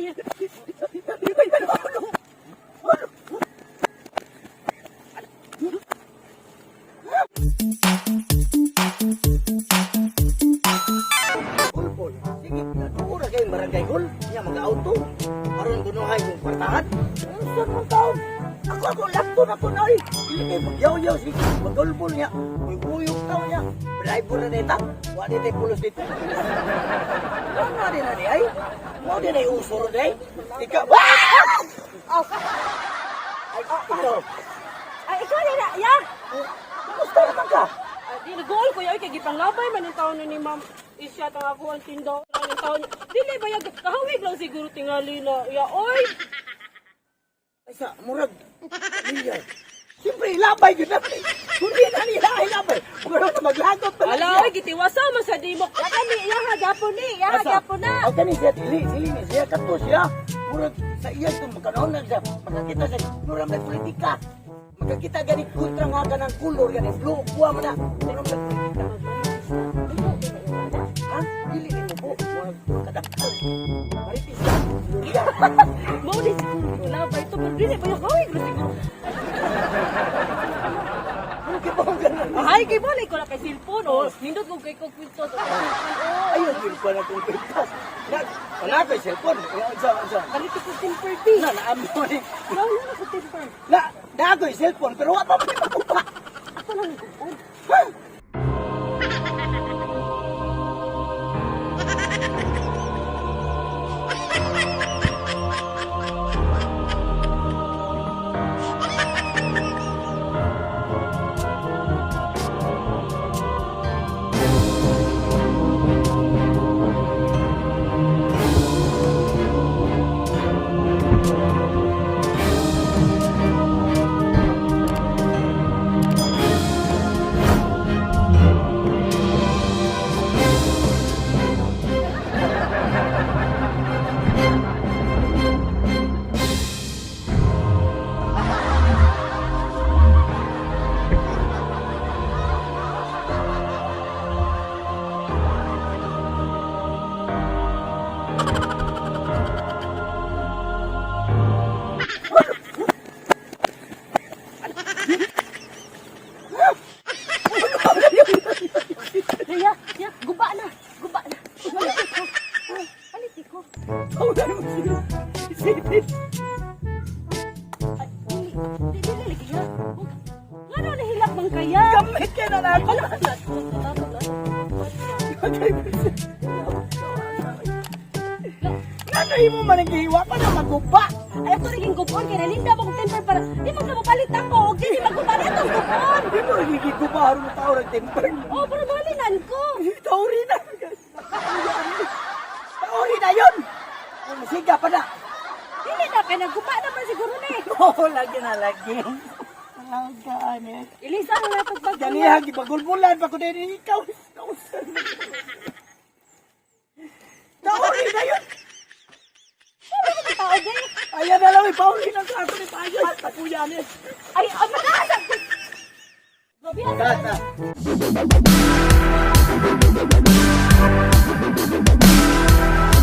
ya. Ulpol. Sige, natuura kayong barangay hall. Niya mag-auto. Aron kunuhay kong kwartahan. Ang saan mong taon? Ako, lapto na ko na eh. Dili kayo magyaw-yaw, sige, magulpol niya. Uyog tao niya. Driver na nita. Wa di tayo pulos dito. Ano na din na di ay? Mo din ay uso ron ay. Ikaw, ah! Ay, ikaw. Ay, ikaw ni na, ya. Kumusta naman ka? Ay, di nag-goal ko ya kay gipanglabay man ang taon ni Ma'am Isya tang ako ang tindaw ang taon. Dili ba yag kahawig lang siguro tingali na ya oy. Ay sa, murag. Iya. Siyempre, ilabay yun na. Kundi na nila ilabay. Murag na maglagot pa. Ala oy gitiwasa man sa dimo. Ya kani ya hagapon ni, ya hagapon na. Ang kani siya, dili, dili ni siya, kato siya. Murag sa iya itong magkanoon lang siya. Makakita siya, murag may politika. Makakita gani kontra nga ka ng kulor, gani blue, kuha mo na. Murag may politika. Ha? Dili ni mo po. Murag kadakal. Maritis ka. Luria. Mao di siguro gilabay to pero dili ba yung kahawig lang siguro. Ano ka ba ang ganun? Ay kay balik ko na kay cellphone oh. Nindot ko kay kog kwento. Oh. Ayun, yun pa na kong kwintas. Na, wala ko yung cellphone. Unsa, unsa. Kalit ko temper B. Na, naamo ni. Wala na ko temper. Na, na ako yung cellphone, pero wala pa man makuha. Ako lang ang gupon. Ha? Ya, ya, guba na, guba na. Palit ko. Palit ko. Tawagan mo siya. Isipin. Ay, dili, dili, dili lagi ya. Ngano nahilak man kaya? Gamit ka na lang. Wala ka na. Ano mo man ang gihiwa pa na maguba? Ay, ako naging gupon kay nalinda mo kong temper para di man ka mapalit ako og dili maguba na itong gupon. Di mo nagigiguba aron mo tao ng temper. Oh, pero malinan ko. Tauri na. Tauri na yun. Siga pa na. Dili na kay naguba naman siguro ni. Oo, lagi na lagi. Talaga, ano. Ilisa na natog pag Ganiha, gibagulbulan pa ko din ikaw. Tauri na yun. Tao gay. Ayan na lang, ipauli na sa ako ni Payo. Kuya ni. Ay, ay, mataas. Grabe Tata. ang